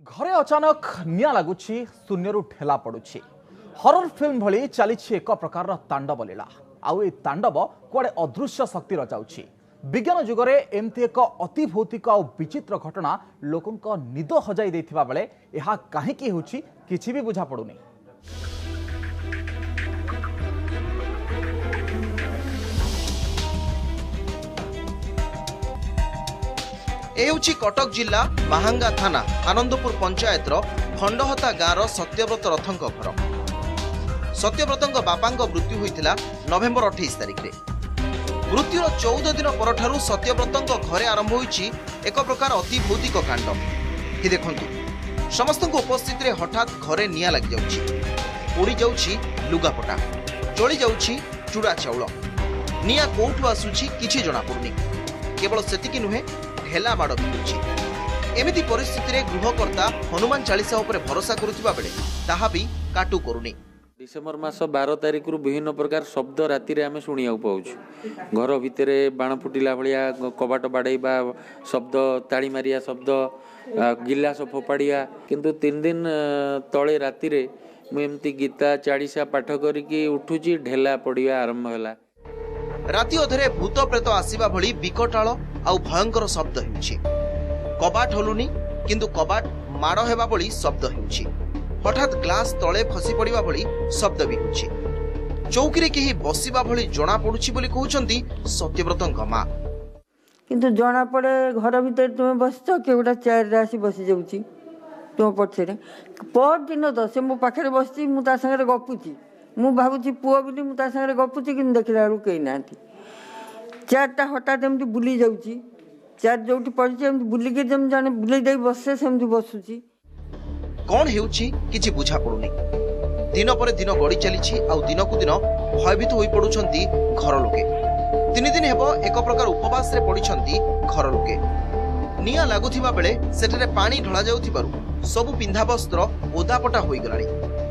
ଘରେ ଅଚାନକ ନିଆଁ ଲାଗୁଛି, ଶୂନ୍ୟରୁ ଠେଲା ପଡୁଛି। ହରର ଫିଲ୍ମ ଭଳି ଚାଲିଛି ଏକ ପ୍ରକାରର ତାଣ୍ଡବ ଲୀଳା। ଆଉ ଏ ତାଣ୍ଡବ କୁଆଡ଼େ ଅଦୃଶ୍ୟ ଶକ୍ତି ରଚାଉଛି। ବିଜ୍ଞାନ ଯୁଗରେ ଏମିତି ଏକ ଅତି ଭୌତିକ ଆଉ ବିଚିତ୍ର ଘଟଣା ଲୋକଙ୍କ ନିଦ ହଜାଇ ଦେଇଥିବା ବେଳେ ଏହା କାହିଁକି ହେଉଛି କିଛି ବି ବୁଝା ପଡୁନି। ଏ ହେଉଛି କଟକ ଜିଲ୍ଲା ମାହାଙ୍ଗା ଥାନା ଆନନ୍ଦପୁର ପଞ୍ଚାୟତର ଖଣ୍ଡହତା ଗାଁର ସତ୍ୟବ୍ରତ ରଥଙ୍କ ଘର। ସତ୍ୟବ୍ରତଙ୍କ ବାପାଙ୍କ ମୃତ୍ୟୁ ହୋଇଥିଲା ନଭେମ୍ବର 28 ତାରିଖରେ। ମୃତ୍ୟୁର 14 ଦିନ ପରଠାରୁ ସତ୍ୟବ୍ରତଙ୍କ ଘରେ ଆରମ୍ଭ ହୋଇଛି ଏକ ପ୍ରକାର ଅତି ଭୌତିକ କାଣ୍ଡ। ଏ ଦେଖନ୍ତୁ, ସମସ୍ତଙ୍କ ଉପସ୍ଥିତିରେ ହଠାତ୍ ଘରେ ନିଆଁ ଲାଗିଯାଉଛି, ପୋଡ଼ିଯାଉଛି ଲୁଗାପଟା, ଜଳିଯାଉଛି ଚୂଡ଼ା ଚାଉଳ। ନିଆଁ କୋଉଠୁ ଆସୁଛି କିଛି ଜଣାପଡ଼ୁନି। କେବଳ ସେତିକି ନୁହେଁ, ଢେଲା ମାଡ଼ ବି ହେଉଛି। ଏମିତି ପରିସ୍ଥିତିରେ ଗୃହକର୍ତ୍ତା ହନୁମାନ ଚାଳିଶା ଉପରେ ଭରସା କରୁଥିବା ବେଳେ ତାହା ବି କାଟୁ କରୁନି। ଡିସେମ୍ବର ମାସ 12 ତାରିଖରୁ ବିଭିନ୍ନ ପ୍ରକାର ଶବ୍ଦ ରାତିରେ ଆମେ ଶୁଣିବାକୁ ପାଉଛୁ। ଘର ଭିତରେ ବାଣ ଫୁଟିଲା ଭଳିଆ, କବାଟ ବାଡ଼େଇବା ଶବ୍ଦ, ତାଳି ମାରିବା ଶବ୍ଦ, ଗିଲାସ ଫୋପାଡ଼ିବା। କିନ୍ତୁ 3 ଦିନ ତଳେ ରାତିରେ ମୁଁ ଏମିତି ଗୀତା ଚାଳିଶା ପାଠ କରିକି ଉଠୁଛି, ଢେଲା ପଡ଼ିବା ଆରମ୍ଭ ହେଲା। ରାତି ଅଧରେ ଭୂତ ପ୍ରେତ ଆସିବା ଭଳି ବିକଟାଳ ଆଉ ଭୟଙ୍କର ଶବ୍ଦ ହେଉଛି। କବାଟ ହଲୁନି, କିନ୍ତୁ କବାଟ ମାଡ଼ ହେବା ଭଳି ଶବ୍ଦ ହେଉଛି। ହଠାତ୍ ଗ୍ଲାସ ତଳେ ଖସି ପଡ଼ିବା ଭଳି ଶବ୍ଦ ବି ହେଉଛି। ଚୌକିରେ କେହି ବସିବା ଭଳି ଜଣାପଡୁଛି ବୋଲି କହୁଛନ୍ତି ସତ୍ୟବ୍ରତଙ୍କ ମା। କିନ୍ତୁ ଜଣାପଡ଼େ ଘର ଭିତରେ ତୁମେ ବସିଛ, କିଏ ଗୋଟେ ଚେୟାରରେ ଆସି ବସିଯାଉଛି ତୁମ ପଛରେ। ପରଦିନ ତ ସେ ମୋ ପାଖରେ ବସିଛି, ମୁଁ ତା ସାଙ୍ଗରେ ଗପୁଛି, ମୁଁ ଭାବୁଛି ପୁଅ ବୋଲି ମୁଁ ତା ସାଙ୍ଗରେ ଗପୁଛି, କିନ୍ତୁ ଦେଖିଲା ବେଳକୁ କେହି ନାହାନ୍ତି। ଚେୟାରଟା ହଠାତ୍ ଏମିତି ବୁଲି ଯାଉଛି, ଚେୟାର ଯୋଉଠି ପଡ଼ିଛି ଏମିତି ବୁଲିକି ଯେମିତି ଜଣେ ବୁଲେଇ ଦେଇ ବସେ ସେମିତି ବସୁଛି। କ'ଣ ହେଉଛି କିଛି ବୁଝା ପଡୁନି। ଦିନ ପରେ ଦିନ ଗଡ଼ି ଚାଲିଛି ଆଉ ଦିନକୁ ଦିନ ଭୟଭୀତ ହୋଇପଡୁଛନ୍ତି ଘର ଲୋକେ। 3 ଦିନ ହେବ ଏକ ପ୍ରକାର ଉପବାସରେ ପଡ଼ିଛନ୍ତି ଘର ଲୋକେ। ନିଆଁ ଲାଗୁଥିବା ବେଳେ ସେଠାରେ ପାଣି ଢଳାଯାଉଥିବାରୁ ସବୁ ପିନ୍ଧା ବସ୍ତ୍ର ଓଦାପଟା ହୋଇଗଲାଣି।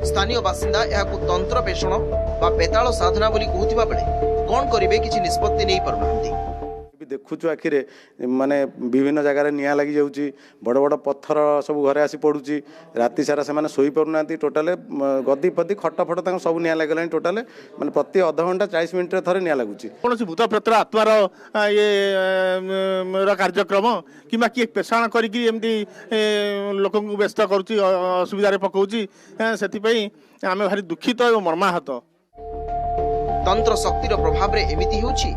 ସ୍ଥାନୀୟ ବାସିନ୍ଦା ଏହାକୁ ତନ୍ତ୍ର ପେଷଣ ବା ବେତାଳ ସାଧନା ବୋଲି କହୁଥିବା ବେଳେ କ'ଣ କରିବେ କିଛି ନିଷ୍ପତ୍ତି ନେଇପାରୁନାହାନ୍ତି। ଦେଖୁଛୁ ଆଖିରେ, ମାନେ ବିଭିନ୍ନ ଜାଗାରେ ନିଆଁ ଲାଗିଯାଉଛି, ବଡ଼ ବଡ଼ ପଥର ସବୁ ଘରେ ଆସି ପଡ଼ୁଛି। ରାତି ସାରା ସେମାନେ ଶୋଇପାରୁନାହାନ୍ତି। ଟୋଟାଲେ ଗଦି ଫଦି ଖଟ ଫଟ ତାଙ୍କ ସବୁ ନିଆଁ ଲାଗିଲାଣି ଟୋଟାଲେ, ମାନେ ପ୍ରତି ଅଧଘଣ୍ଟା 40 ମିନିଟ୍ରେ ଥରେ ନିଆଁ ଲାଗୁଛି। କୌଣସି ଭୂତ ପ୍ରେତର ଆତ୍ମାର ଇଏ ର କାର୍ଯ୍ୟକ୍ରମ କିମ୍ବା କିଏ ପେଷାଣ କରିକି ଏମିତି ଲୋକଙ୍କୁ ବ୍ୟସ୍ତ କରୁଛି, ଅସୁବିଧାରେ ପକାଉଛି, ସେଥିପାଇଁ ଆମେ ଭାରି ଦୁଃଖିତ ଏବଂ ମର୍ମାହତ। ତନ୍ତ୍ର ଶକ୍ତିର ପ୍ରଭାବରେ ଏମିତି ହେଉଛି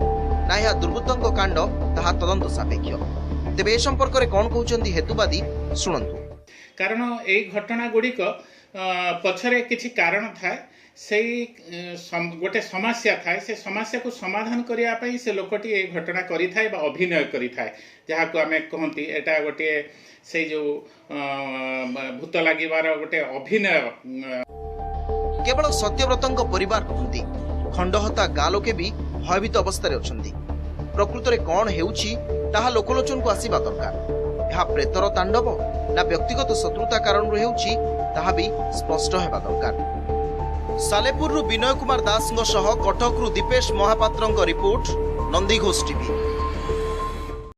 ନା ଏହା ଦୁର୍ବୃତ୍ତଙ୍କ କାଣ୍ଡ, ତାହା ତଦନ୍ତ ସାପେକ୍ଷ। ତେବେ ଏ ସମ୍ପର୍କରେ କ'ଣ କହୁଛନ୍ତି ହେତୁବାଦୀ ଶୁଣନ୍ତୁ। କାରଣ ଏଇ ଘଟଣା ଗୁଡ଼ିକ ପଛରେ କିଛି କାରଣ ଥାଏ, ସେଇ ଗୋଟେ ସମସ୍ୟା ଥାଏ, ସେ ସମସ୍ୟାକୁ ସମାଧାନ କରିବା ପାଇଁ ସେ ଲୋକଟି ଏଇ ଘଟଣା କରିଥାଏ ବା ଅଭିନୟ କରିଥାଏ, ଯାହାକୁ ଆମେ କହନ୍ତି ଏଇଟା ଗୋଟିଏ ସେଇ ଯୋଉ ଭୂତ ଲାଗିବାର ଗୋଟେ ଅଭିନୟ। କେବଳ ସତ୍ୟବ୍ରତଙ୍କ ପରିବାର ନୁହନ୍ତି, ଖଣ୍ଡହତା ଗାଁ ଲୋକେ ବି ଭୟଭୀତ ଅବସ୍ଥାରେ ଅଛନ୍ତି। ପ୍ରକୃତରେ କ'ଣ ହେଉଛି ତାହା ଲୋକଲୋଚନକୁ ଆସିବା ଦରକାର। ଏହା ପ୍ରେତର ତାଣ୍ଡବ ନା ବ୍ୟକ୍ତିଗତ ଶତ୍ରୁତା କାରଣରୁ ହେଉଛି ତାହା ବି ସ୍ପଷ୍ଟ ହେବା ଦରକାର। ସାଲେପୁରରୁ ବିନୟ କୁମାର ଦାସଙ୍କ ସହ କଟକରୁ ଦୀପେଶ ମହାପାତ୍ରଙ୍କ ରିପୋର୍ଟ, ନନ୍ଦିଘୋଷ ଟିଭି।